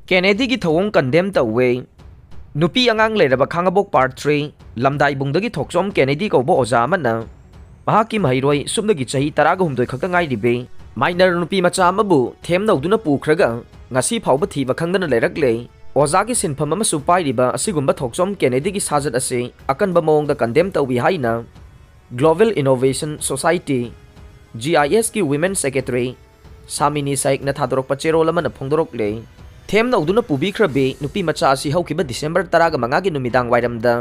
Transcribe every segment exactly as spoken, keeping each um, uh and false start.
ꯀꯦꯅꯦꯗꯤꯒꯤ ꯊꯧꯑꯣꯡ ꯀꯟꯗꯦꯝ ꯇꯧꯋꯦ꯫ ꯅꯨꯄꯤ ꯑꯉꯥꯡ ꯂꯩꯔꯕ ꯈꯥꯡꯉꯕꯣꯛ ꯄꯥꯔꯠ ꯊ꯭ꯔꯤ, ꯂꯝꯗꯥꯏꯕꯨꯡꯗꯒꯤ ꯊꯣꯛꯆꯣꯝ ꯀꯦꯅꯦꯗꯤ ꯀꯧꯕ ꯑꯣꯖꯥ ꯑꯃꯅ ꯃꯍꯥꯛꯀꯤ ꯃꯍꯩꯔꯣꯏ ꯁꯨꯞꯅꯒꯤ ꯆꯍꯤ ꯇꯔꯥꯒ ꯍꯨꯝꯗꯣꯏ ꯈꯛꯇ ꯉꯥꯏꯔꯤꯕꯤ ꯃꯥꯏꯅꯔ ꯅꯨꯄꯤ ꯃꯆꯥ ꯑꯃꯕꯨ ꯊꯦꯝ ꯅꯧꯗꯨꯅ ꯄꯨꯈ꯭ꯔꯒ ꯉꯁꯤ ꯐꯥꯎꯕ ꯊꯤꯕ ꯈꯪꯗꯅ ꯂꯩꯔꯛꯂꯦ꯫ ꯑꯣꯖꯥꯒꯤ ꯁꯤꯟꯐꯝ ꯑꯃꯁꯨ ꯄꯥꯏꯔꯤꯕ ꯑꯁꯤꯒꯨꯝꯕ ꯊꯣꯛꯆꯣꯝ ꯀꯦꯅꯦꯗꯤꯒꯤ ꯁꯥꯖꯠ ꯑꯁꯤ ꯑꯀꯟꯕ ꯃꯑꯣꯡꯗ ꯀꯟꯗꯦꯝ ꯇꯧꯏ ꯍꯥꯏꯅ Global Innovation Society, ꯖꯤ ꯑꯥꯏ ꯑꯦꯁꯀꯤ Women Secretary ꯁꯥꯃꯤꯅꯤ ꯁꯥꯏꯛꯅ ꯊꯥꯗꯣꯔꯛꯄ ꯆꯦꯔꯣꯜ ꯑꯃꯅ ꯐꯣꯡꯗꯣꯔꯛꯂꯦ꯫ ꯊꯦꯝ ꯅꯧꯗꯨꯅ ꯄꯨꯕꯤꯈ꯭ꯔꯕꯤ ꯅꯨꯄꯤ ꯃꯆꯥ ꯑꯁꯤ ꯍꯧꯈꯤꯕ ꯗꯤꯁꯦꯝꯕꯔ ꯇꯔꯥꯒ ꯃꯉꯥꯒꯤ ꯅꯨꯃꯤꯗꯥꯡ ꯋꯥꯏꯔꯝꯗ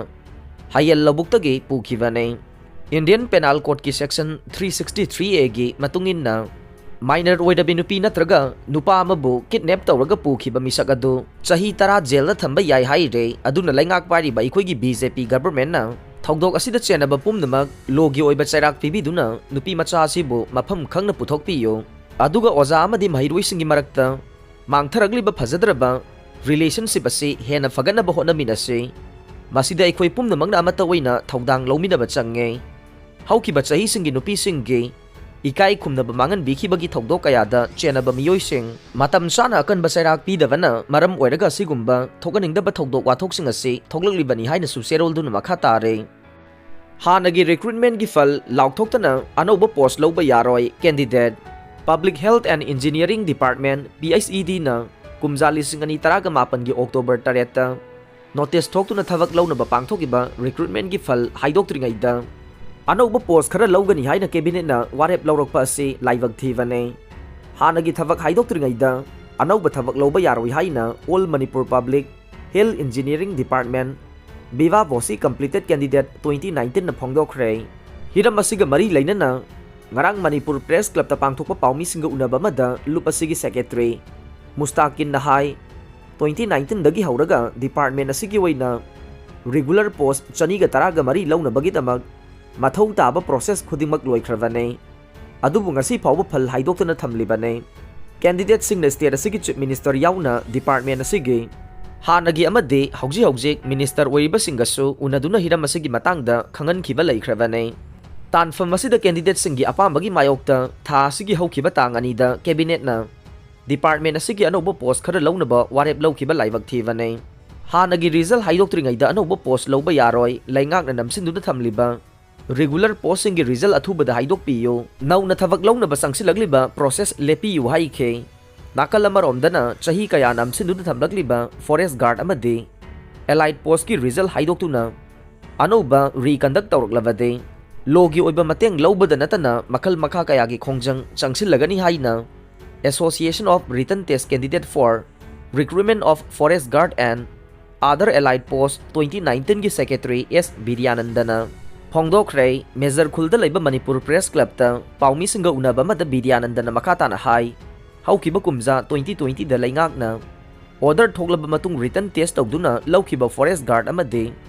ꯍꯌꯦꯜ ꯂꯧꯕꯨꯛꯇꯒꯤ ꯄꯨꯈꯤꯕꯅꯤ꯫ Indian Penal Codeꯀꯤ Section three sixty three Aꯒꯤ ꯃꯇꯨꯡ ꯏꯟꯅ, ꯃꯥꯏꯅꯔ ꯑꯣꯏꯔꯕꯤ ꯅꯨꯄꯤ ꯅꯠꯇ꯭ꯔꯒ ꯅꯨꯄꯥ ꯑꯃꯕꯨ ꯀꯤꯗꯅꯦꯞ ꯇꯧꯔꯒ ꯄꯨꯈꯤꯕ ꯃꯤꯁꯛ ꯑꯗꯨ ꯆꯍꯤ ꯇꯔꯥ ꯖꯦꯜꯗ ꯊꯝꯕ ꯌꯥꯏ ꯍꯥꯏꯔꯦ꯫ ꯑꯗꯨꯅ ꯂꯩꯉꯥꯛ ꯄꯥꯏꯔꯤꯕ ꯑꯩꯈꯣꯏꯒꯤ ꯕꯤ ꯖꯦ ꯄꯤ ꯒꯚꯔꯟꯃꯦꯟꯠꯅ ꯊꯧꯗꯣꯛ ꯑꯁꯤꯗ ꯆꯦꯟꯅꯕ ꯄꯨꯝꯅꯃꯛ ꯂꯣꯒꯤ ꯑꯣꯏꯕ ꯆꯩꯔꯥꯛ ꯄꯤꯕꯤꯗꯨꯅ ꯅꯨꯄꯤ ꯃꯆꯥ ꯑꯁꯤꯕꯨ ꯃꯐꯝ ꯈꯪꯅ ꯄꯨꯊꯣꯛꯄꯤꯌꯨ꯫ ꯑꯗꯨꯒ ꯑꯣꯖꯥ ꯑꯃꯗꯤ ꯃꯍꯩꯔꯣꯏꯁꯤꯡꯒꯤ ꯃꯔꯛꯇ ꯃꯥꯡꯊꯔꯛꯂꯤꯕ ꯐꯖꯗ꯭ꯔꯕ ꯔꯤꯂꯦꯁꯟꯁꯤꯞ ꯑꯁꯤ ꯍꯦꯟꯅ ꯐꯒꯠꯅꯕ ꯍꯣꯠꯅꯃꯤꯟꯅꯁꯤ꯫ ꯃꯁꯤꯗ ꯑꯩꯈꯣꯏ ꯄꯨꯝꯅꯃꯛꯅ ꯑꯃꯠꯇ ꯑꯣꯏꯅ ꯊꯧꯗꯥꯡ ꯂꯧꯃꯤꯟꯅꯕ ꯆꯪꯉꯦ꯫ ꯍꯧꯈꯤꯕ ꯆꯍꯤꯁꯤꯡꯒꯤ ꯅꯨꯄꯤꯁꯤꯡꯒꯤ ꯏꯀꯥꯏ ꯈꯨꯝꯅꯕ ꯃꯥꯡꯍꯟꯕꯤꯈꯤꯕꯒꯤ ꯊꯧꯗꯣꯛ ꯀꯌꯥꯗ ꯆꯦꯟꯅꯕ ꯃꯤꯑꯣꯏꯁꯤꯡ ꯃꯇꯝ ꯆꯥꯅ ꯑꯀꯟꯕ ꯆꯩꯔꯥꯛ ꯄꯤꯗꯕꯅ ꯃꯔꯝ ꯑꯣꯏꯔꯒ ꯑꯁꯤꯒꯨꯝꯕ ꯊꯣꯛꯍꯟꯅꯤꯡꯗꯕ ꯊꯧꯗꯣꯛ ꯋꯥꯊꯣꯛꯁꯤꯡ ꯑꯁꯤ ꯊꯣꯛꯂꯛꯂꯤꯕꯅꯤ ꯍꯥꯏꯅꯁꯨ ꯆꯦꯔꯣꯜꯗꯨꯅ ꯃꯈꯥ ꯇꯥꯔꯦ꯫ ꯍꯥꯟꯅꯒꯤ ꯔꯤꯀ꯭ꯔꯨꯠꯃꯦꯟꯠꯀꯤ ꯐꯜ ꯂꯥꯎꯊꯣꯛꯇꯅ ꯑꯅꯧꯕ ꯄꯣꯁꯠ ꯂꯧꯕ ꯌꯥꯔꯣꯏ꯫ Candidate. Public Health and Engineering Department, P H E ꯗꯤꯅ ꯀꯨꯝꯖꯥ ꯂꯤꯁꯤꯡ ꯑꯅꯤ ꯇꯔꯥꯒ ꯃꯥꯄꯟꯒꯤ ꯑꯣꯛꯇꯣꯕꯔ ꯇꯔꯦꯠꯇ ꯅꯣꯇꯤꯁ ꯊꯣꯛꯇꯨꯅ ꯊꯕꯛ ꯂꯧꯅꯕ ꯄꯥꯡꯊꯣꯛꯈꯤꯕ ꯔꯤꯀ꯭ꯔꯨꯠꯃꯦꯟꯠꯀꯤ ꯐꯜ ꯍꯥꯏꯗꯣꯛꯇ꯭ꯔꯤꯉꯩꯗ ꯑꯅꯧꯕ ꯄꯣꯁꯠ ꯈꯔ ꯂꯧꯒꯅꯤ ꯍꯥꯏꯅ ꯀꯦꯕꯤꯅꯦꯠꯅ ꯋꯥꯔꯦꯞ ꯂꯧꯔꯛꯄ ꯑꯁꯤ ꯂꯥꯏꯕꯛ ꯊꯤꯕꯅꯤ꯫ ꯍꯥꯟꯅꯒꯤ ꯊꯕꯛ ꯍꯥꯏꯗꯣꯛꯇ꯭ꯔꯤꯉꯩꯗ ꯑꯅꯧꯕ ꯊꯕꯛ ꯂꯧꯕ ꯌꯥꯔꯣꯏ ꯍꯥꯏꯅ All Manipur Public Health Engineering Department, Biva ꯚꯣꯁꯤ Completed Candidate twenty nineteenꯅ ꯐꯣꯡꯗꯣꯛꯈ꯭ꯔꯦ꯫ ꯍꯤꯔꯝ ꯑꯁꯤꯒ ꯃꯔꯤ ꯂꯩꯅꯅ ꯉꯔꯥꯡ ꯃꯅꯤꯄꯨꯔ ꯄ꯭ꯔꯦꯁ ꯀ꯭ꯂꯕꯇ ꯄꯥꯡꯊꯣꯛꯄ ꯄꯥꯎꯃꯤꯁꯤꯡꯒ ꯎꯅꯕ ꯑꯃꯗ ꯂꯨꯞ ꯑꯁꯤꯒꯤ ꯁꯦꯀ꯭ꯔꯦꯇꯔꯤ ꯃꯨꯁꯇꯥꯀꯤꯟꯅ ꯍꯥꯏ, twenty nineteenꯗꯒꯤ ꯍꯧꯔꯒ ꯗꯤꯄꯥꯔꯠꯃꯦꯟꯠ ꯑꯁꯤꯒꯤ ꯑꯣꯏꯅ ꯔꯤꯒꯨꯂꯔ ꯄꯣꯁꯠ ꯆꯅꯤꯒ ꯇꯔꯥꯒ ꯃꯔꯤ ꯂꯧꯅꯕꯒꯤꯗꯃꯛ ꯃꯊꯧ ꯇꯥꯕ ꯄ꯭ꯔꯣꯁꯦꯁ ꯈꯨꯗꯤꯡꯃꯛ ꯂꯣꯏꯈ꯭ꯔꯕꯅꯤ꯫ ꯑꯗꯨꯕꯨ ꯉꯁꯤ ꯐꯥꯎꯕ ꯐꯜ ꯍꯥꯏꯗꯣꯛꯇꯅ ꯊꯝꯂꯤꯕꯅꯤ꯫ ꯀꯦꯟꯗꯤꯗꯦꯠꯁꯤꯡꯅ ꯁ꯭ꯇꯦꯠ ꯑꯁꯤꯒꯤ ꯆꯤꯐ ꯃꯤꯅꯤꯁꯇꯔ ꯌꯥꯎꯅ ꯗꯤꯄꯥꯔꯠꯃꯦꯟꯠ ꯑꯁꯤꯒꯤ ꯍꯥꯟꯅꯒꯤ ꯑꯃꯗꯤ ꯍꯧꯖꯤꯛ ꯍꯧꯖꯤꯛ ꯃꯤꯅꯤꯁꯇꯔ ꯑꯣꯏꯔꯤꯕꯁꯤꯡꯒꯁꯨ ꯎꯅꯗꯨꯅ ꯍꯤꯔꯝ ꯑꯁꯤꯒꯤ ꯃꯇꯥꯡꯗ ꯈꯪꯍꯟꯈꯤꯕ ꯂꯩꯈ꯭ꯔꯕꯅꯤ꯫ ꯇꯥꯟꯐꯝ ꯑꯁꯤꯗ ꯀꯦꯟꯗꯤꯗꯦꯠꯁꯤꯡꯒꯤ ꯑꯄꯥꯝꯕꯒꯤ ꯃꯥꯌꯣꯛꯇ ꯊꯥ ꯑꯁꯤꯒꯤ ꯍꯧꯈꯤꯕ ꯇꯥꯡ ꯑꯅꯤꯗ ꯀꯦꯕꯤꯅꯦꯠꯅ ꯗꯤꯄꯥꯔꯠꯃꯦꯟ ꯑꯁꯤꯒꯤ ꯑꯅꯧꯕ ꯄꯣꯁ ꯈꯔ ꯂꯧꯅꯕ ꯋꯥꯔꯦꯞ ꯂꯧꯈꯤꯕ ꯂꯥꯏꯕꯛ ꯊꯤꯕꯅꯤ꯫ ꯍꯥꯟꯅꯒꯤ ꯔꯤꯖꯜ ꯍꯥꯏꯗꯣꯛꯇ꯭ꯔꯤꯉꯩꯗ ꯑꯅꯧꯕ ꯄꯣꯁ ꯂꯧꯕ ꯌꯥꯔꯣꯏ, ꯂꯩꯉꯥꯛꯅ ꯅꯝꯁꯤꯟꯗꯨꯅ ꯊꯝꯂꯤꯕ ꯔꯤꯒꯨꯂꯔ ꯄꯣꯁꯁꯤꯡꯒꯤ ꯔꯤꯖꯜ ꯑꯊꯨꯕꯗ ꯍꯥꯏꯗꯣꯛꯄꯤꯌꯨ, ꯅꯧꯅ ꯊꯕꯛ ꯂꯧꯅꯕ ꯆꯪꯁꯤꯜꯂꯛꯂꯤꯕ ꯄ꯭ꯔꯣꯁꯦꯁ ꯂꯦꯞꯄꯤꯌꯨ ꯍꯥꯏꯈꯤ꯫ ꯅꯥꯀꯜ ꯑꯃꯔꯣꯝꯗꯅ ꯆꯍꯤ ꯀꯌꯥ ꯅꯝꯁꯤꯟꯗꯨꯅ ꯊꯝꯂꯛꯂꯤꯕ ꯐꯣꯔꯦꯁ ꯒꯥꯔꯗ ꯑꯃꯗꯤ ꯑꯦꯂꯥꯏꯠ ꯄꯣꯁꯀꯤ ꯔꯤꯖꯜ ꯍꯥꯏꯗꯣꯛꯇꯨꯅ ꯑꯅꯧꯕ ꯔꯤꯀꯟꯗꯛ ꯇꯧꯔꯛꯂꯕꯗꯤ ꯂꯣꯒꯤ ꯑꯣꯏꯕ ꯃꯇꯦꯡ ꯂꯧꯕꯗ ꯅꯠꯇꯅ ꯃꯈꯜ ꯃꯈꯥ ꯀꯌꯥꯒꯤ ꯈꯣꯡꯖꯪ ꯆꯪꯁꯤꯜꯂꯒꯅꯤ ꯍꯥꯏꯅ Association of Written Test Candidate for Recruitment of Forest Guard and Other Allied Post twenty nineteenꯒꯤ ꯁꯦꯀ꯭ꯔꯦꯇꯔꯤ ꯑꯦꯁ ꯕꯤꯗ꯭ꯌꯥꯅꯟꯗꯅ ꯐꯣꯡꯗꯣꯛꯈ꯭ꯔꯦ꯫ ꯃꯦꯖꯔ ꯈꯨꯜꯗ ꯂꯩꯕ ꯃꯅꯤꯄꯨꯔ ꯄ꯭ꯔꯦꯁ ꯀ꯭ꯂꯕꯇ ꯄꯥꯎꯃꯤꯁꯤꯡꯒ ꯎꯅꯕ ꯑꯃꯗ ꯕꯤꯗ꯭ꯌꯥꯅꯟꯗꯅ ꯃꯈꯥ ꯇꯥꯅ ꯍꯥꯏ, ꯍꯧꯈꯤꯕ ꯀꯨꯝꯖꯥ twenty twentyꯗ ꯂꯩꯉꯥꯛꯅ ꯑꯣꯔꯗꯔ ꯊꯣꯛꯂꯕ ꯃꯇꯨꯡ ꯔꯤꯇꯟ ꯇꯦꯁ ꯇꯧꯗꯨꯅ ꯂꯧꯈꯤꯕ ꯐꯣꯔꯦꯁ ꯒꯥꯔꯗ ꯑꯃꯗꯤ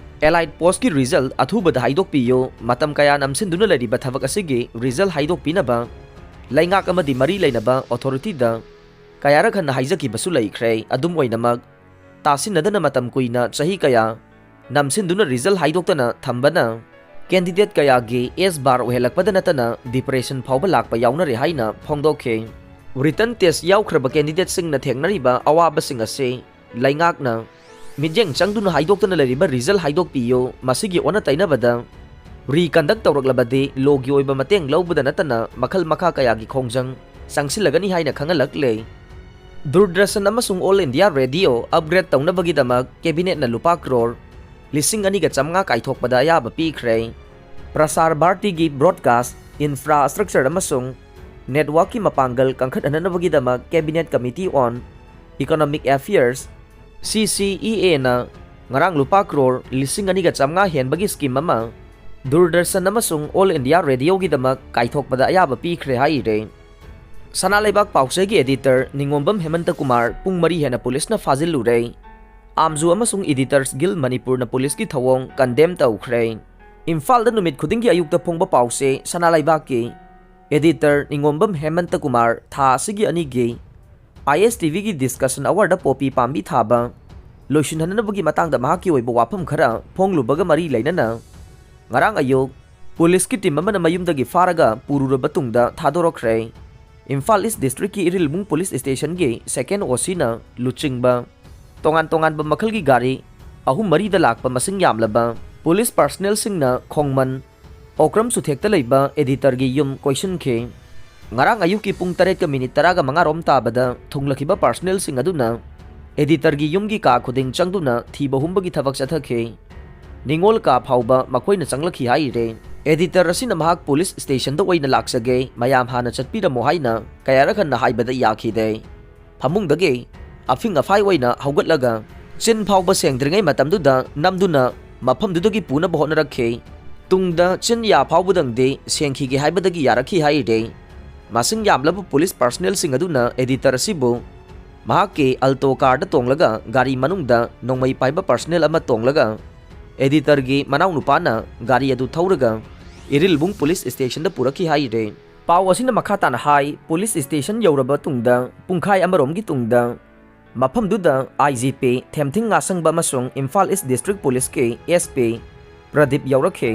ꯑꯦꯂꯥꯏꯠ ꯄꯣꯁꯀꯤ ꯔꯤꯖꯜ ꯑꯊꯨꯕꯗ ꯍꯥꯏꯗꯣꯛꯄꯤꯌꯨ꯫ ꯃꯇꯝ ꯀꯌꯥ ꯅꯝꯁꯤꯟꯗꯨꯅ ꯂꯩꯔꯤꯕ ꯊꯕꯛ ꯑꯁꯤꯒꯤ ꯔꯤꯖꯜ ꯍꯥꯏꯗꯣꯛꯄꯤꯅꯕ ꯂꯩꯉꯥꯛ ꯑꯃꯗꯤ ꯃꯔꯤ ꯂꯩꯅꯕ ꯑꯣꯊꯣꯔꯤꯇꯤꯗ ꯀꯌꯥꯔꯛ ꯍꯟꯅ ꯍꯥꯏꯖꯈꯤꯕꯁꯨ ꯂꯩꯈ꯭ꯔꯦ꯫ ꯑꯗꯨꯝ ꯑꯣꯏꯅꯃꯛ, ꯇꯥꯁꯤꯟꯅꯗꯅ ꯃꯇꯝ ꯀꯨꯏꯅ ꯆꯍꯤ ꯀꯌꯥ ꯅꯝꯁꯤꯟꯗꯨꯅ ꯔꯤꯖꯜ ꯍꯥꯏꯗꯣꯛꯇꯅ ꯊꯝꯕꯅ ꯀꯦꯟꯗꯤꯗꯦꯠ ꯀꯌꯥꯒꯤ ꯑꯦꯖ ꯕꯥꯔ ꯑꯣꯏꯍꯜꯂꯛꯄꯗ ꯅꯠꯇꯅ ꯗꯤꯄ꯭ꯔꯦꯁꯟ ꯐꯥꯎꯕ ꯂꯥꯛꯄ ꯌꯥꯎꯅꯔꯦ ꯍꯥꯏꯅ ꯐꯣꯡꯗꯣꯛꯈꯤ꯫ ꯔꯤꯇꯟ ꯇꯦꯁ ꯌꯥꯎꯈ꯭ꯔꯕ ꯀꯦꯟꯗꯤꯗꯦꯠꯁꯤꯡꯅ ꯊꯦꯡꯅꯔꯤꯕ ꯑꯋꯥꯕꯁꯤꯡ ꯑꯁꯤ ꯂꯩꯉꯥꯛꯅ ꯃꯤꯠꯌꯦꯡ ꯆꯪꯗꯨꯅ ꯍꯥꯏꯗꯣꯛꯇꯅ ꯂꯩꯔꯤꯕ ꯔꯤꯖꯜ ꯍꯥꯏꯗꯣꯛꯄꯤꯌꯨ꯫ ꯃꯁꯤꯒꯤ ꯑꯣꯟꯅ ꯇꯩꯅꯕꯗ ꯔꯤꯀꯟꯗꯛ ꯇꯧꯔꯛꯂꯕꯗꯤ ꯂꯣꯒꯤ ꯑꯣꯏꯕ ꯃꯇꯦꯡ ꯂꯧꯕꯗ ꯅꯠꯇꯅ ꯃꯈꯜ ꯃꯈꯥ ꯀꯌꯥꯒꯤ ꯈꯣꯡꯖꯪ ꯆꯪꯁꯤꯜꯂꯒꯅꯤ ꯍꯥꯏꯅ ꯈꯪꯍꯜꯂꯛꯂꯦ꯫ ꯗꯨꯔꯗꯔꯁꯟ ꯑꯃꯁꯨꯡ ꯑꯣꯜ ꯏꯟꯗꯤꯌꯥ ꯔꯦꯗꯤꯑꯣ ꯑꯞꯒ꯭ꯔꯦꯗ ꯇꯧꯅꯕꯒꯤꯗꯃꯛ ꯀꯦꯕꯤꯅꯦꯠꯅ ꯂꯨꯄꯥ ꯀ꯭ꯔꯣꯔ ꯂꯤꯁꯤꯡ ꯑꯅꯤꯒ ꯆꯥꯝꯃꯉꯥ ꯀꯥꯏꯊꯣꯛꯄꯗ ꯑꯌꯥꯕ ꯄꯤꯈ꯭ꯔꯦ꯫ ꯄ꯭ꯔꯁꯥꯔ ꯚꯥꯔꯇꯤꯒꯤ ꯕ꯭ꯔꯣꯗꯀꯥꯁ ꯏꯟꯐ꯭ꯔꯥꯁ꯭ꯇ꯭ꯔꯛꯆꯔ ꯑꯃꯁꯨꯡ ꯅꯦꯠꯋꯥꯔꯛꯀꯤ ꯃꯄꯥꯡꯒꯜ ꯀꯟꯈꯠꯍꯟꯅꯕꯒꯤꯗꯃꯛ ꯀꯦꯕꯤꯅꯦꯠ ꯀꯃꯤꯇꯤ ꯑꯣꯟ ꯏꯀꯣꯅꯣꯃꯤꯛ ꯑꯦꯐꯤꯌꯔꯁ, ꯁꯤ ꯁꯤ ꯏ ꯑꯦꯅ ꯉꯔꯥꯡ ꯂꯨꯄꯥ ꯀ꯭ꯔꯣꯔ ꯂꯤꯁꯤꯡ ꯑꯅꯤꯒ ꯆꯥꯝꯃꯉꯥ ꯍꯦꯟꯕꯒꯤ ꯁ꯭ꯀꯤꯝ ꯑꯃ ꯗꯨꯔꯗꯔꯁꯟ ꯑꯃꯁꯨꯡ ꯑꯣꯜ ꯏꯟꯗꯤꯌꯥ ꯔꯦꯗꯤꯑꯣꯒꯤꯗꯃꯛ ꯀꯥꯏꯊꯣꯛꯄꯗ ꯑꯌꯥꯕ ꯄꯤꯈ꯭ꯔꯦ ꯍꯥꯏꯔꯦ꯫ ꯁꯅꯥ ꯂꯩꯕꯥꯛ ꯄꯥꯎꯆꯦꯒꯤ ꯑꯦꯗꯤꯇꯔ ꯅꯤꯉꯣꯝꯕꯝ ꯍꯦꯃꯟꯇ ꯀꯨꯃꯥꯔ ꯄꯨꯡ ꯃꯔꯤ ꯍꯦꯟꯅ ꯄꯨꯂꯤꯁꯅ ꯐꯥꯖꯤꯜꯂꯨꯔꯦ꯫ ꯑꯥꯝꯖꯨ ꯑꯃꯁꯨꯡ ꯏꯗꯤꯇꯔꯁ ꯒꯤꯜ ꯃꯅꯤꯄꯨꯔꯅ ꯄꯨꯂꯤꯁꯀꯤ ꯊꯧꯑꯣꯡ ꯀꯟꯗꯦꯝ ꯇꯧꯈ꯭ꯔꯦ꯫ ꯏꯝꯐꯥꯜꯗ ꯅꯨꯃꯤꯠ ꯈꯨꯗꯤꯡꯒꯤ ꯑꯌꯨꯛꯇ ꯐꯣꯡꯕ ꯄꯥꯎꯆꯦ ꯁꯅꯥ ꯂꯩꯕꯥꯛꯀꯤ ꯑꯦꯗꯤꯇꯔ ꯅꯤꯉꯣꯝꯕꯝ ꯍꯦꯃꯟꯇ ꯀꯨꯃꯥꯔ ꯊꯥ ꯑꯁꯤꯒꯤ ꯑꯅꯤꯒꯤ ꯑꯥꯏ ꯑꯦꯁ ꯇꯤ ꯚꯤꯒꯤ ꯗꯤꯁꯀꯁꯟ ꯑꯋꯥꯔꯗ ꯄꯣꯄꯤ ꯄꯥꯝꯕꯤ ꯊꯥꯕ ꯂꯣꯏꯁꯤꯟꯍꯟꯅꯕꯒꯤ ꯃꯇꯥꯡꯗ ꯃꯍꯥꯛꯀꯤ ꯑꯣꯏꯕ ꯋꯥꯐꯝ ꯈꯔ ꯐꯣꯡꯂꯨꯕꯒ ꯃꯔꯤ ꯂꯩꯅꯅ ꯉꯔꯥꯡ ꯑꯌꯨꯛ ꯄꯨꯂꯤꯁꯀꯤ ꯇꯤꯝ ꯑꯃꯅ ꯃꯌꯨꯝꯗꯒꯤ ꯐꯥꯔꯒ ꯄꯨꯔꯨꯔꯕ ꯇꯨꯡꯗ ꯊꯥꯗꯣꯔꯛꯈ꯭ꯔꯦ꯫ ꯏꯝꯐꯥꯜ ꯏꯁ ꯗꯤꯁꯇ꯭ꯔꯤꯛꯀꯤ ꯏꯔꯤꯜꯕꯨꯡ ꯄꯨꯂꯤꯁ ꯁ꯭ꯇꯦꯁꯟꯒꯤ ꯁꯦꯀꯦꯟ ꯑꯣ ꯁꯤꯅ ꯂꯨꯆꯤꯡꯕ ꯇꯣꯉꯥꯟ ꯇꯣꯉꯥꯟꯕ ꯃꯈꯜꯒꯤ ꯒꯥꯔꯤ ꯑꯍꯨꯝ ꯃꯔꯤꯗ ꯂꯥꯛꯄ ꯃꯁꯤꯡ ꯌꯥꯝꯂꯕ ꯄꯨꯂꯤꯁ ꯄꯥꯔꯁꯅꯦꯜꯁꯤꯡꯅ ꯈꯣꯡꯃꯟ ꯑꯣꯀ꯭ꯔꯝ ꯁꯨꯊꯦꯛꯇ ꯂꯩꯕ ꯑꯦꯗꯤꯇꯔꯒꯤ ꯌꯨꯝ ꯀꯣꯏꯁꯤꯟꯈꯤ꯫ ꯉꯔꯥꯡ ꯑꯌꯨꯛꯀꯤ ꯄꯨꯡ ꯇꯔꯦꯠꯀ ꯃꯤꯅꯤꯠ ꯇꯔꯥꯒ ꯃꯉꯥ ꯔꯣꯝ ꯇꯥꯕꯗ ꯊꯨꯡꯂꯈꯤꯕ ꯄꯥꯔꯁꯅꯦꯜꯁꯤꯡ ꯑꯗꯨꯅ ꯑꯦꯗꯤꯇꯔꯒꯤ ꯌꯨꯝꯒꯤ ꯀꯥ ꯈꯨꯗꯤꯡ ꯆꯪꯗꯨꯅ ꯊꯤꯕ ꯍꯨꯝꯕꯒꯤ ꯊꯕꯛ ꯆꯠꯊꯈꯤ꯫ ꯅꯤꯉꯣꯜ ꯀꯥ ꯐꯥꯎꯕ ꯃꯈꯣꯏꯅ ꯆꯪꯂꯛꯈꯤ ꯍꯥꯏꯔꯦ꯫ ꯑꯦꯗꯤꯇꯔ ꯑꯁꯤꯅ ꯃꯍꯥꯛ ꯄꯨꯂꯤꯁ ꯁ꯭ꯇꯦꯁꯟꯗ ꯑꯣꯏꯅ ꯂꯥꯛꯆꯒꯦ, ꯃꯌꯥꯝ ꯍꯥꯟꯅ ꯆꯠꯄꯤꯔꯝꯃꯣ ꯍꯥꯏꯅ ꯀꯌꯥꯔꯛ ꯍꯟꯅ ꯍꯥꯏꯕꯗ ꯌꯥꯈꯤꯗꯦ꯫ ꯐꯃꯨꯡꯗꯒꯤ ꯑꯐꯤꯡ ꯑꯐꯥꯏ ꯑꯣꯏꯅ ꯍꯧꯒꯠꯂꯒ ꯆꯤꯟ ꯐꯥꯎꯕ ꯁꯦꯡꯗ꯭ꯔꯤꯉꯩ ꯃꯇꯝꯗꯨꯗ ꯅꯝꯗꯨꯅ ꯃꯐꯝꯗꯨꯗꯒꯤ ꯄꯨꯅꯕ ꯍꯣꯠꯅꯔꯛꯈꯤ꯫ ꯇꯨꯡꯗ ꯆꯤꯟ ꯌꯥ ꯐꯥꯎꯕꯗꯪꯗꯤ ꯁꯦꯡꯈꯤꯒꯦ ꯍꯥꯏꯕꯗꯒꯤ ꯌꯥꯔꯛꯈꯤ ꯍꯥꯏꯔꯦ꯫ ꯃꯁꯤꯡ ꯌꯥꯝꯂꯕ ꯄꯨꯂꯤꯁ ꯄꯥꯔꯁꯅꯦꯜꯁꯤꯡ ꯑꯗꯨꯅ ꯑꯦꯗꯤꯇꯔ ꯑꯁꯤꯕꯨ ꯃꯍꯥꯛꯀꯤ ꯑꯜꯇꯣ ꯀꯥꯔꯗ ꯇꯣꯡꯂꯒ ꯒꯥꯔꯤ ꯃꯅꯨꯡꯗ ꯅꯣꯡꯃꯩ ꯄꯥꯏꯕ ꯄꯥꯔꯁꯅꯦꯜ ꯑꯃ ꯇꯣꯡꯂꯒ ꯑꯦꯗꯤꯇꯔꯒꯤ ꯃꯅꯥꯎꯅꯨꯄꯥꯅ ꯒꯥꯔꯤ ꯑꯗꯨ ꯊꯧꯔꯒ ꯏꯔꯤꯜꯕꯨꯡ ꯄꯨꯂꯤꯁ ꯁ꯭ꯇꯦꯁꯟꯗ ꯄꯨꯔꯛꯈꯤ ꯍꯥꯏꯔꯦ꯫ ꯄꯥꯎ ꯑꯁꯤꯅ ꯃꯈꯥ ꯇꯥꯅ ꯍꯥꯏ, ꯄꯨꯂꯤꯁ ꯁ꯭ꯇꯦꯁꯟ ꯌꯧꯔꯕ ꯇꯨꯡꯗ ꯄꯨꯡꯈꯥꯏ ꯑꯃꯔꯣꯝꯒꯤ ꯇꯨꯡꯗ ꯃꯐꯝꯗꯨꯗ ꯑꯥꯏ ꯖꯤ ꯄꯤ ꯊꯦꯝꯊꯤꯡ ꯉꯥꯁꯪꯕ ꯑꯃꯁꯨꯡ ꯏꯝꯐꯥꯜ ꯏꯁ ꯗꯤꯁꯇ꯭ꯔꯤꯛ ꯄꯨꯂꯤꯁꯀꯤ ꯑꯦꯁ ꯄꯤ ꯄ꯭ꯔꯗꯤꯞ ꯌꯧꯔꯛꯈꯤ꯫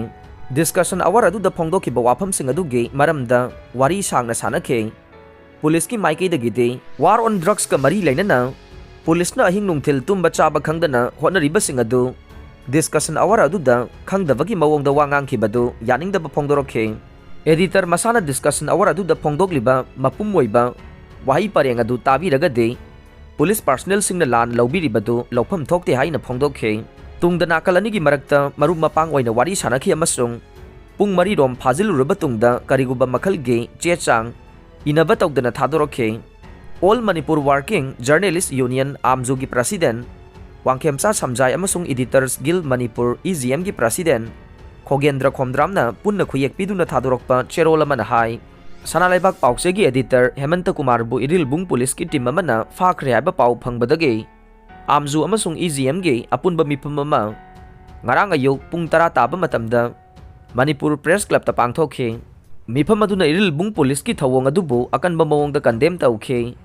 ꯗꯤꯁꯀꯁꯟ ꯑꯋꯥꯔ ꯑꯗꯨꯗ ꯐꯣꯡꯗꯣꯛꯈꯤꯕ ꯋꯥꯐꯝꯁꯤꯡ ꯑꯗꯨꯒꯤ ꯃꯔꯝꯗ ꯋꯥꯔꯤ ꯁꯥꯡꯅ ꯁꯥꯟꯅꯈꯤ꯫ ꯄꯨꯂꯤꯁꯀꯤ ꯃꯥꯏꯀꯩꯗꯒꯤꯗꯤ ꯋꯥꯔ ꯑꯣꯟ ꯗ꯭ꯔꯒꯁꯀ ꯃꯔꯤ ꯂꯩꯅꯅ ꯄꯨꯂꯤꯁꯅ ꯑꯍꯤꯡ ꯅꯨꯡꯊꯤꯜ ꯇꯨꯝꯕ ꯆꯥꯕ ꯈꯪꯗꯅ ꯍꯣꯠꯅꯔꯤꯕꯁꯤꯡ ꯑꯗꯨ ꯗꯤꯁꯀꯁꯟ ꯑꯋꯥꯔ ꯑꯗꯨꯗ ꯈꯪꯗꯕꯒꯤ ꯃꯑꯣꯡꯗ ꯋꯥ ꯉꯥꯡꯈꯤꯕꯗꯨ ꯌꯥꯅꯤꯡꯗꯕ ꯐꯣꯡꯗꯣꯔꯛꯈꯤ꯫ ꯑꯦꯗꯤꯇꯔ ꯃꯁꯥꯅ ꯗꯤꯁꯀꯁꯟ ꯑꯋꯥꯔ ꯑꯗꯨꯗ ꯐꯣꯡꯗꯣꯛꯂꯤꯕ ꯃꯄꯨꯝ ꯑꯣꯏꯕ ꯋꯥꯍꯩ ꯄꯔꯦꯡ ꯑꯗꯨ ꯇꯥꯕꯤꯔꯒꯗꯤ ꯄꯨꯂꯤꯁ ꯄꯥꯔꯁꯅꯦꯜꯁꯤꯡꯅ ꯂꯥꯟ ꯂꯧꯕꯤꯔꯤꯕꯗꯨ ꯂꯧꯐꯝ ꯊꯣꯛꯇꯦ ꯍꯥꯏꯅ ꯐꯣꯡꯗꯣꯛꯈꯤ꯫ ꯇꯨꯡꯗ ꯅꯥꯀꯜ ꯑꯅꯤꯒꯤ ꯃꯔꯛꯇ ꯃꯔꯨꯞ ꯃꯄꯥꯡ ꯑꯣꯏꯅ ꯋꯥꯔꯤ ꯁꯥꯟꯅꯈꯤ ꯑꯃꯁꯨꯡ ꯄꯨꯡ ꯃꯔꯤ ꯔꯣꯝ ꯐꯥꯖꯤꯜꯂꯨꯔꯕ ꯇꯨꯡꯗ ꯀꯔꯤꯒꯨꯝꯕ ꯃꯈꯜꯒꯤ ꯆꯦ ꯆꯥꯡ ꯏꯅꯕ ꯇꯧꯗꯅ ꯊꯥꯗꯣꯔꯛꯈꯤ꯫ All Manipur working journalists union, ꯑꯥꯝꯖꯨꯒꯤ ꯄ꯭ꯔꯁꯤꯗꯦꯟ ꯋꯥꯡꯈꯦꯝꯆꯥ ꯁꯝꯖꯥꯏ ꯑꯃꯁꯨꯡ editors guild Manipur, E G ꯑꯦꯝꯒꯤ ꯄ꯭ꯔꯁꯤꯗꯦꯟ ꯈꯣꯒꯦꯟꯗ꯭ꯔ ꯈꯣꯝꯗ꯭ꯔꯥꯝꯅ ꯄꯨꯟꯅ ꯈꯨꯌꯦꯛ ꯄꯤꯗꯨꯅ ꯊꯥꯗꯣꯔꯛꯄ ꯆꯦꯔꯣꯜ ꯑꯃꯅ ꯍꯥꯏ, ꯁꯅꯥ ꯂꯩꯕꯥꯛ ꯄꯥꯎꯆꯦꯒꯤ ꯑꯦꯗꯤꯇꯔ ꯍꯦꯃꯟꯇ ꯀꯨꯃꯥꯔꯕꯨ ꯏꯔꯤꯜꯕꯨꯡ ꯄꯨꯂꯤꯁꯀꯤ ꯇꯤꯝ ꯑꯃꯅ ꯐꯥꯈ꯭ꯔꯦ ꯍꯥꯏꯕ ꯄꯥꯎ ꯐꯪꯕꯗꯒꯤ ꯑꯥꯝꯖꯨ ꯑꯃꯁꯨꯡ ꯏ ꯖꯤ ꯑꯦꯝꯒꯤ ꯑꯄꯨꯟꯕ ꯃꯤꯐꯝ ꯑꯃ ꯉꯔꯥꯡ ꯑꯌꯨꯛ ꯄꯨꯡ ꯇꯔꯥ ꯇꯥꯕ ꯃꯇꯝꯗ ꯃꯅꯤꯄꯨꯔ ꯄ꯭ꯔꯦꯁ ꯀ꯭ꯂꯕꯇ ꯄꯥꯡꯊꯣꯛꯈꯤ꯫ ꯃꯤꯐꯝ ꯑꯗꯨꯅ ꯏꯔꯤꯜꯕꯨꯡ ꯄꯨꯂꯤꯁꯀꯤ ꯊꯧꯑꯣꯡ ꯑꯗꯨꯕꯨ ꯑꯀꯟꯕ ꯃꯑꯣꯡꯗ ꯀꯟꯗꯦꯝ ꯇꯧꯈꯤ꯫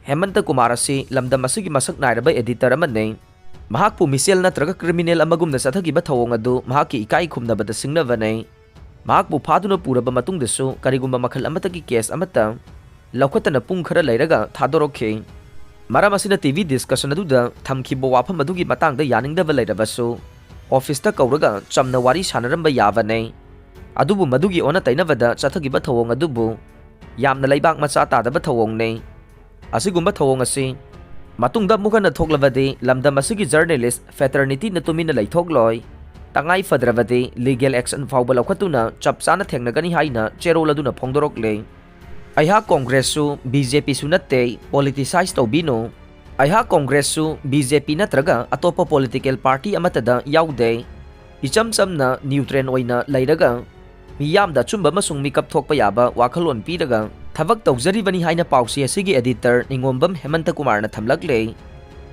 ꯍꯦꯃꯟꯇ ꯀꯨꯃꯥꯔ ꯑꯁꯤ ꯂꯝꯗꯝ ꯑꯁꯤꯒꯤ ꯃꯁꯛ ꯅꯥꯏꯔꯕ ꯑꯦꯗꯤꯇꯔ ꯑꯃꯅꯤ꯫ ꯃꯍꯥꯛꯄꯨ ꯃꯤꯁꯦꯜ ꯅꯠꯇ꯭ꯔꯒ ꯀ꯭ꯔꯤꯃꯤꯅꯦꯜ ꯑꯃꯒꯨꯝꯅ ꯆꯠꯊꯈꯤꯕ ꯊꯧꯑꯣꯡ ꯑꯗꯨ ꯃꯍꯥꯛꯀꯤ ꯏꯀꯥꯏ ꯈꯨꯝꯅꯕꯗ ꯁꯤꯡꯅꯕꯅꯤ꯫ ꯃꯍꯥꯛꯄꯨ ꯐꯥꯗꯨꯅ ꯄꯨꯔꯕ ꯃꯇꯨꯡꯗꯁꯨ ꯀꯔꯤꯒꯨꯝꯕ ꯃꯈꯜ ꯑꯃꯠꯇꯒꯤ ꯀꯦꯁ ꯑꯃꯠꯇ ꯂꯧꯈꯠꯇꯅ ꯄꯨꯡ ꯈꯔ ꯂꯩꯔꯒ ꯊꯥꯗꯣꯔꯛꯈꯤ꯫ ꯃꯔꯝ ꯑꯁꯤꯅ ꯇꯤ ꯚꯤ discussion ꯑꯗꯨꯗ ꯊꯝꯈꯤꯕ ꯋꯥꯐꯝ ꯑꯗꯨꯒꯤ ꯃꯇꯥꯡꯗ ꯌꯥꯅꯤꯡꯗꯕ ꯂꯩꯔꯕꯁꯨ, officeꯇ ꯀꯧꯔꯒ ꯆꯝꯅ ꯋꯥꯔꯤ ꯁꯥꯟꯅꯔꯝꯕ ꯌꯥꯕꯅꯤ꯫ ꯑꯗꯨꯕꯨ ꯃꯗꯨꯒꯤ ꯑꯣꯟꯅ ꯇꯩꯅꯕꯗ ꯆꯠꯊꯈꯤꯕ ꯊꯧꯑꯣꯡ ꯑꯗꯨꯕꯨ ꯌꯥꯝꯅ ꯂꯩꯕꯥꯛ ꯃꯆꯥ ꯇꯥꯗꯕ ꯊꯧꯑꯣꯡꯅꯤ꯫ ꯑꯁꯤꯒꯨꯝꯕ ꯊꯧꯑꯣꯡ ꯑꯁꯤ ꯃꯇꯨꯡꯗ ꯑꯃꯨꯛ ꯍꯟꯅ ꯊꯣꯛꯂꯕꯗꯤ ꯂꯝꯗꯝ ꯑꯁꯤꯒꯤ journalist fraternityꯅ ꯇꯨꯃꯤꯟꯅ ꯂꯩꯊꯣꯛꯂꯣꯏ꯫ ꯇꯉꯥꯏ ꯐꯗ꯭ꯔꯕꯗꯤ legal action ꯐꯥꯎꯕ ꯂꯧꯈꯠꯇꯨꯅ ꯆꯞ ꯆꯥꯅ ꯊꯦꯡꯅꯒꯅꯤ ꯍꯥꯏꯅ ꯆꯦꯔꯣꯜ ꯑꯗꯨꯅ ꯐꯣꯡꯗꯣꯔꯛꯂꯦ꯫ ꯑꯩꯍꯥꯛ ꯀꯣꯡꯒ꯭ꯔꯦꯁꯁꯨ ꯕꯤ ꯖꯦ ꯄꯤꯁꯨ ꯅꯠꯇꯦ, politicize ꯇꯧꯕꯤꯅꯨ꯫ ꯑꯩꯍꯥꯛ ꯀꯣꯡꯒ꯭ꯔꯦꯁꯁꯨ ꯕꯤ ꯖꯦ ꯄꯤ ꯅꯠꯇ꯭ꯔꯒ ꯑꯇꯣꯞꯄ political party ꯑꯃꯠꯇꯗ ꯌꯥꯎꯗꯦ꯫ ꯏꯆꯝ ꯆꯝꯅ neutral ꯑꯣꯏꯅ ꯂꯩꯔꯒ ꯃꯤꯌꯥꯝꯗ ꯑꯆꯨꯝꯕ ꯑꯃꯁꯨꯡ ꯃꯤꯀꯞ ꯊꯣꯛꯄ ꯌꯥꯕ ꯋꯥꯈꯜꯂꯣꯟ ꯄꯤꯔꯒ ꯊꯕꯛ ꯇꯧꯖꯔꯤꯕꯅꯤ ꯍꯥꯏꯅ ꯄꯥꯎꯆꯦ ꯑꯁꯤꯒꯤ editor ꯅꯤꯉꯣꯝꯕꯝ ꯍꯦꯃꯟꯇ ꯀꯨꯃꯥꯔꯅ ꯊꯝꯂꯛꯂꯦ꯫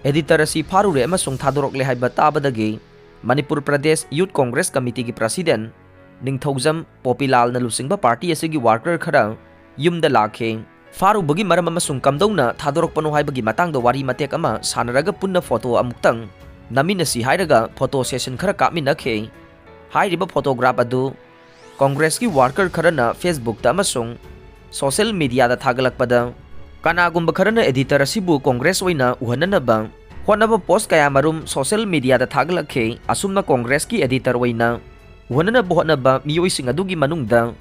Editor ꯑꯁꯤ ꯐꯥꯔꯨꯔꯦ ꯑꯃꯁꯨꯡ ꯊꯥꯗꯣꯔꯛꯂꯦ ꯍꯥꯏꯕ ꯇꯥꯕꯗꯒꯤ Manipur Pradesh Youth Congress Committeeꯒꯤ president ꯅꯤꯡꯊꯧꯖꯝ ꯄꯣꯄꯤꯂꯥꯜꯅ ꯂꯨꯆꯤꯡꯕ party ꯑꯁꯤꯒꯤ worker ꯈꯔ ꯌꯨꯝꯗ ꯂꯥꯛꯈꯤ꯫ ꯐꯥꯔꯨꯕꯒꯤ ꯃꯔꯝ ꯑꯃꯁꯨꯡ ꯀꯝꯗꯧꯅ ꯊꯥꯗꯣꯔꯛꯄꯅꯣ ꯍꯥꯏꯕꯒꯤ ꯃꯇꯥꯡꯗ ꯋꯥꯔꯤ ꯃꯇꯦꯛ ꯑꯃ ꯁꯥꯟꯅꯔꯒ ꯄꯨꯟꯅ photo ꯑꯃꯨꯛꯇꯪ ꯅꯝꯃꯤꯟꯅꯁꯤ ꯍꯥꯏꯔꯒ photo session ꯈꯔ ꯀꯥꯞꯃꯤꯟꯅꯈꯤ꯫ ꯍꯥꯏꯔꯤꯕ photograph ꯑꯗꯨ ꯀꯣꯡꯒ꯭ꯔꯦꯁꯀꯤ worker ꯈꯔꯅ Facebookꯇ ꯑꯃꯁꯨꯡ social mediaꯗ ꯊꯥꯒꯠꯂꯛꯄꯗ, ꯀꯅꯥꯒꯨꯝꯕ ꯈꯔꯅ editor ꯑꯁꯤꯕꯨ ꯀꯣꯡꯒ꯭ꯔꯦꯁ ꯑꯣꯏꯅ ꯎꯍꯟꯅꯅꯕ ꯍꯣꯠꯅꯕ post ꯀꯌꯥꯃꯔꯨꯝ social mediaꯗ ꯊꯥꯒꯠꯂꯛꯈꯤ꯫ ꯑꯁꯨꯝꯅ ꯀꯣꯡꯒ꯭ꯔꯦꯁꯀꯤ editor ꯑꯣꯏꯅ ꯎꯍꯟꯅꯅꯕ ꯍꯣꯠꯅꯕ ꯃꯤꯑꯣꯏꯁꯤꯡ ꯑꯗꯨꯒꯤ ꯃꯅꯨꯡꯗ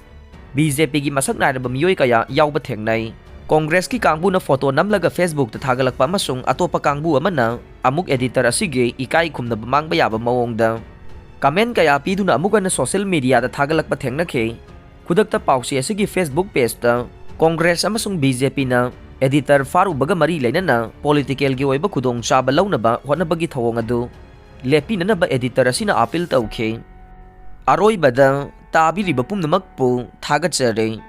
ꯕꯤ ꯖꯦ ꯄꯤꯒꯤ ꯃꯁꯛ ꯅꯥꯏꯔꯕ ꯃꯤꯑꯣꯏ ꯀꯌꯥ ꯌꯥꯎꯕ ꯊꯦꯡꯅꯩ꯫ ꯀꯣꯡꯒ꯭ꯔꯦꯁꯀꯤ ꯀꯥꯡꯕꯨꯅ photo ꯅꯝꯂꯒ Facebookꯇ ꯊꯥꯒꯠꯂꯛꯄ ꯑꯃꯁꯨꯡ ꯑꯇꯣꯞꯄ ꯀꯥꯡꯕꯨ ꯑꯃꯅ ꯑꯃꯨꯛ editor ꯑꯁꯤꯒꯤ ꯏꯀꯥꯏ ꯈꯨꯝꯅꯕ ꯃꯥꯡꯕ ꯌꯥꯕ ꯃꯑꯣꯡꯗ comment ꯀꯌꯥ ꯄꯤꯗꯨꯅ ꯑꯃꯨꯛ ꯍꯟꯅ social mediaꯗ ꯊꯥꯒꯠꯂꯛꯄ ꯊꯦꯡꯅꯈꯤ꯫ ꯈꯨꯗꯛꯇ ꯄꯥꯎꯆꯦ ꯑꯁꯤꯒꯤ Facebook pageꯇ ꯀꯣꯡꯒ꯭ꯔꯦꯁ ꯑꯃꯁꯨꯡ ꯕꯤ ꯖꯦ ꯄꯤꯅ editor ꯐꯥꯔꯨꯕꯒ ꯃꯔꯤ ꯂꯩꯅꯅ politicalꯒꯤ ꯑꯣꯏꯕ ꯈꯨꯗꯣꯡꯆꯥꯕ ꯂꯧꯅꯕ ꯍꯣꯠꯅꯕꯒꯤ ꯊꯧꯑꯣꯡ ꯑꯗꯨ ꯂꯦꯞꯄꯤꯅꯅꯕ editor ꯑꯁꯤꯅ appeal ꯇꯧꯈꯤ꯫ ꯑꯔꯣꯏꯕꯗ ꯇꯥꯕꯤꯔꯤꯕ ꯄꯨꯝꯅꯃꯛꯄꯨ ꯊꯥꯒꯠꯆꯔꯤ꯫